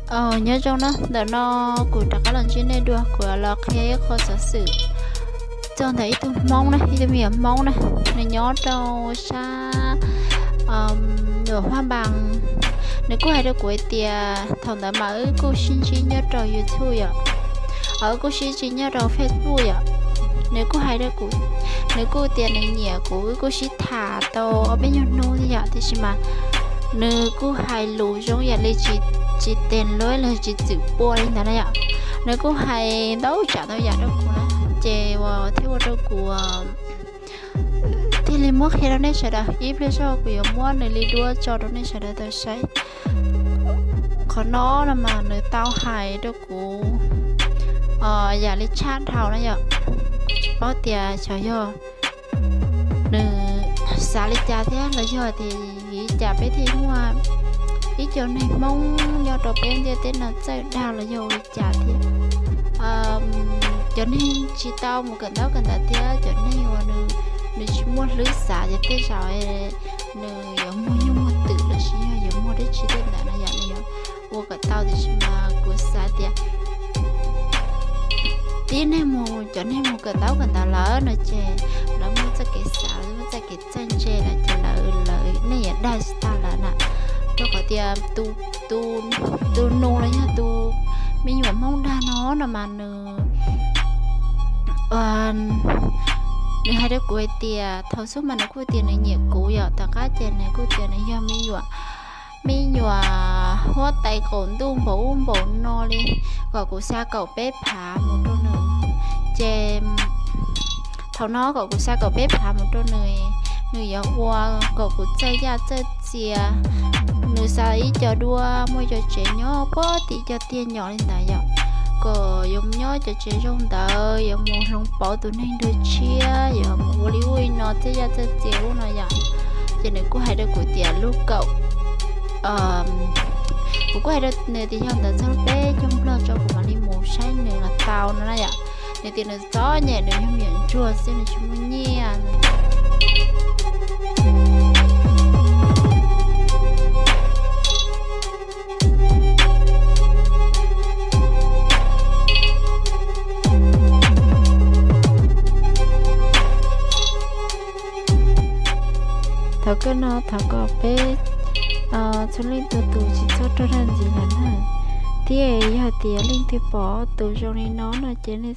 Nyob zoo na, ntawm no kuv rov qab los ntsib nej dua, kuv los qhia ib qho xov xwm txog ntawm ib tug Hmoob na, ib tug me nyuam Hmoob na, nws nyob rau sab Huaj Npas. Nws kuj hais rau kuv hais tias thaum ntawd mas wb kuj sib ntsib nyob rau YouTube yom, wb kuj sib ntsib nyob rau Facebook yom. Nws kuj hais rau kuv, nws kuj tias nws nyiam kuv, wb kuj sib tham tau ob peb nyuag hnub yom, tiam sis mas nws kuj hais lus zoo yam li tsis, tsis tes luab los tsis txwm pua li ntawd na yom. Nws kuj hais ntau tsav ntau yam rau kuv na, ces uas thiaj ua rau kuv thiaj li muab qhia rau nej sawv daws. Ib pliag zog kuv yuav muab nws li duab tso rau nej sawv daws tau saib. Qhov no no mas nws tau hais rau kuv yam li tshaj dhau na yom. Tsis paub tias xyov yog nws xav li cas thiab los yog tias li cas peb thiaj muaj ib co neeg Hmoob nyob rau peb ntiaj teb no txawj dag los yog ua li cas thiab. Cov neeg tsis tau mus kawm ntaub kawm ntawv thiab cov neeg uas nws tsis muaj hlwb xav ces tej zaum nws yuav muaj nyuj muaj twm los sis yog yuav muaj dab tsi tej ntawd no yom, nws yuav ua kom tau, tiam sis mas kuv xav tias tib neeg mus, cov neeg mus kawm ntaub kawm ntawv lawm no ces lawv muaj txoj kev xav, lawv muaj txoj kev txawj ntse lawm ces lawv, lawv nej yuav dag tsis tag lawv na. Rau qhov tias tus, tus nus los yog tus me nyuam Hmoob dag no no mas nws, nws hais rau kuv hais tias thaum xub mas nws kuj tias nws nyiam kuv yom, tom qab ces nws kuj tias nws yog me nyuam, me nyuam huab tais qaum ntuj npaum ub npaum no li, kom kuv xa kaum peb phav mus rau nws. Ces thaum no kom kuv xa kaum peb phav mus rau nws, nws yuav ua kom kuv txawj yaj txawj txias. Nws xa ib co duab muaj cov tsev nyob puag tim cov tiaj nyom li ntawd yom, kom yuav nyob cov tsev zoo ntawd, yuav mus hloov pauv tus neeg nrog tshiab, yuav mus ua li ub li no txawj yaj txawj txias ub no yom. Ces nws kuj hais rau kuv tias lub kaum, kuv kuj hais rau nws tias yog ntawd txog peb caug nplog tso kuv mam li mus saib nws los tau no na yom. Nws tias nws txom nyem, nws yog me nyuam ntsuag xwb, nws tsis muaj nyiaj. Thaum kawg no thov kom peb txhua leej txhua tus tsis txhob raug dag ntxiv lawm na. Thiab yog tias leej twg pom tus zoo li no no ces nej